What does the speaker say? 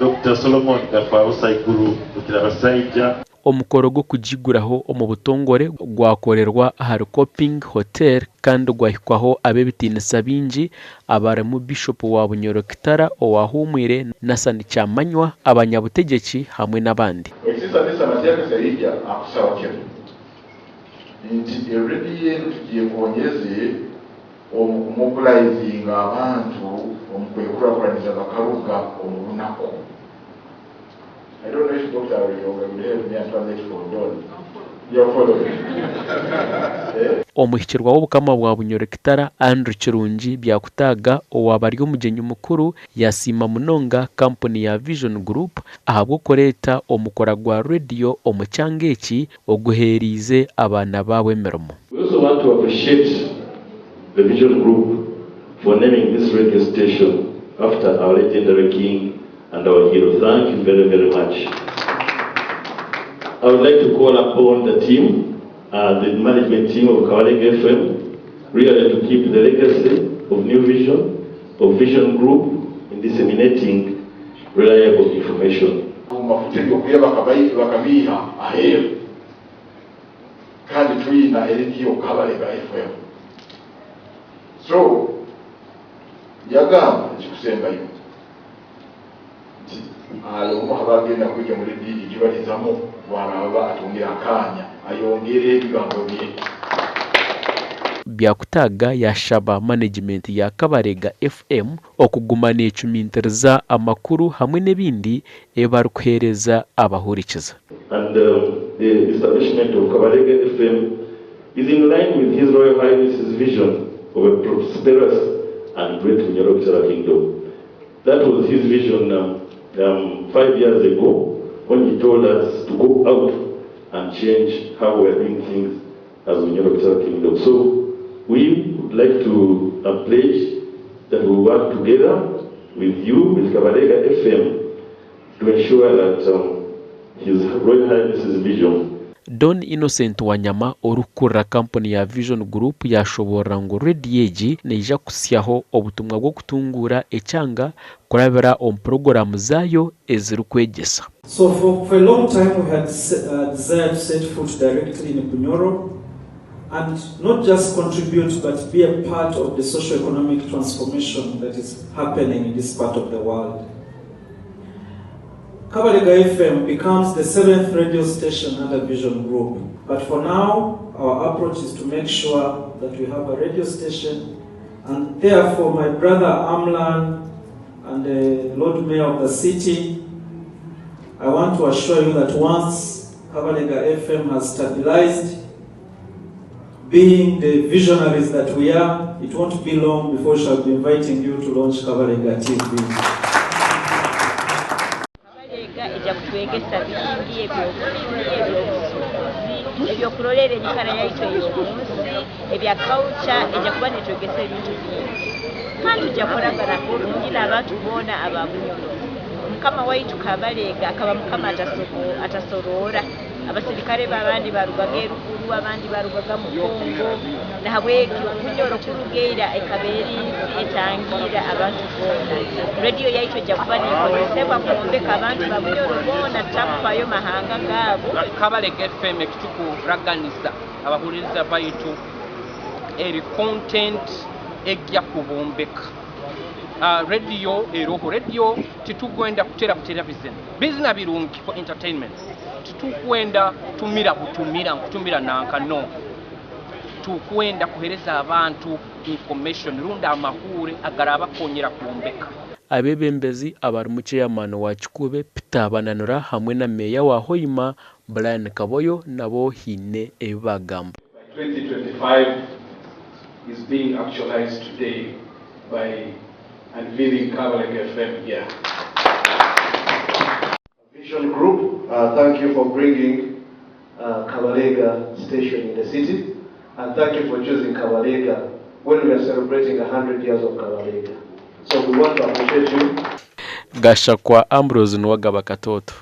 Dokita Solomon Gafaabusa Iguru Rukirabasaija. Omukoro gw'okugiguraho omu butongore gwakorerwa ahari Coping Hotel kandi gwahikwaho ab'ebitiinisa bingi abarimu Bishopu wa Bunyoro Kitara owahuumwire, Nathan Kyamanywa, abanyabutegyeki hamwe n'abandi. Ekitiisanisa Matia Kasaija akusaba kinu nti erediyo enu tugyekonyeze omu kumobilizinga abantu omu kwekurakuraniza bakaruga omu bunaku. I don't know if Doctor Ruyonga will help me and translate for Don. You're following. Eh? Omuhikirwa w'Obukama bwa Bunyoro Kitara, Andrew Kirungi Byakutaaga owaaba ari omugyenyi mukuru yasiima munonga kampuni ya Vision Group ahabw'okureeta omukura gwa rediyo omu kyanga eki oguheereize abaana baabo emirimo. We also want to appreciate the Vision Group for naming this radio station after our legendary king and our hero. Thank you very, very much. I would like to call upon the team, the management team of Kabalega FM, really to keep the legacy of New Vision, of Vision Group in disseminating reliable information. Mafuta ebyokulya bakabiiha aheeru kandi tuyina erediyo Kabalega FM. So yagamba ekikusembayo nti omu abagenda kwija mu rediyo gibalizamu bwaraba atongera akanya ayongere ebigambo bye. Byakutaaga yashaba manegimenti ya Kabalega FM okuguma neecumintiriza amakuru hamwe n'ebindi ebi barikuheereza abahurikiza. And the establishment of Kabalega FM is in line with His Royal Highness's vision of a prosperous and great Bunyoro Kitara Kingdom. That was his vision 5 years ago when he told us to go out and change how we are doing things as Bunyoro Kitara Kingdom. So we would like to pledge that we work together with you, with Kabalega FM, to ensure that His Royal Highness's vision Don Innocent Wanyama orikukurira kampuni ya Vision Group yashoboorora ngu rediyo egi neija kuhitsyaho obutumwa bw'okutunguura ekyanga kurabira omu puroguraamu zaayo ezirikwegyesa. So for a long time we had desired to set foot directly in Bunyoro and not just contribute but be a part of the socio-economic transformation that is happening in this part of the world. Kabalega FM becomes the seventh radio station under Vision Group. But for now, our approach is to make sure that we have a radio station, and therefore my brother Amlan and the Lord Mayor of the city, I want to assure you that once Kabalega FM has stabilized, being the visionaries that we are, it won't be long before we shall be inviting you to launch Kabalega TV. Kabalega ejja kutwegesa bingi ebyobulimi, ebyobusuubuzi, ebyokurolera enyikara yaitu ey'omunsi, ebya culture. Ejja kuba netwegesa ebintu bingi kandi tujja kukoragana kurungi n'abantu boona aba Bunyoro. Mukama waitu Kabalega akaba mukama atasoroora. Abasirikare babandi barugaga eruguru, abandi barugaga mu Kongo. Nahabwekyo Bunyoro kurugeira ekaba eri nsi etangiira abantu boona. Rediyo yaitu ejja kuba nekozesebwa kwombeka abantu ba Bunyoro boona, tutakufayo mahanga gaabo. Kabalega FM ekitukuraganiza abahuririza baitu eri content ejja kubombeka. Radio eroho radio, titugwenda kutera butera bizina. Bizina birungi for entertainment. Titukwenda kutumira butumira nkutumira nanka, no. Tukwenda kuhereza abantu information rundi amahure agarabakonyera kwombeka. Abeebembezi abarimu Chairman wa Kikuube Peter Bananura hamwe na Meeya wa Hoima Brian Kaboyo nabo haine ebi bagamba. 2025 is being actualized today by unveiling Kabalega FM here. Vision Group, thank you for bringing Kabalega station in the city, and thank you for choosing Kabalega when we are celebrating 100 years of Kabalega. So we want to appreciate you. Gashakwa Ambrose Nuwagaba Katoto.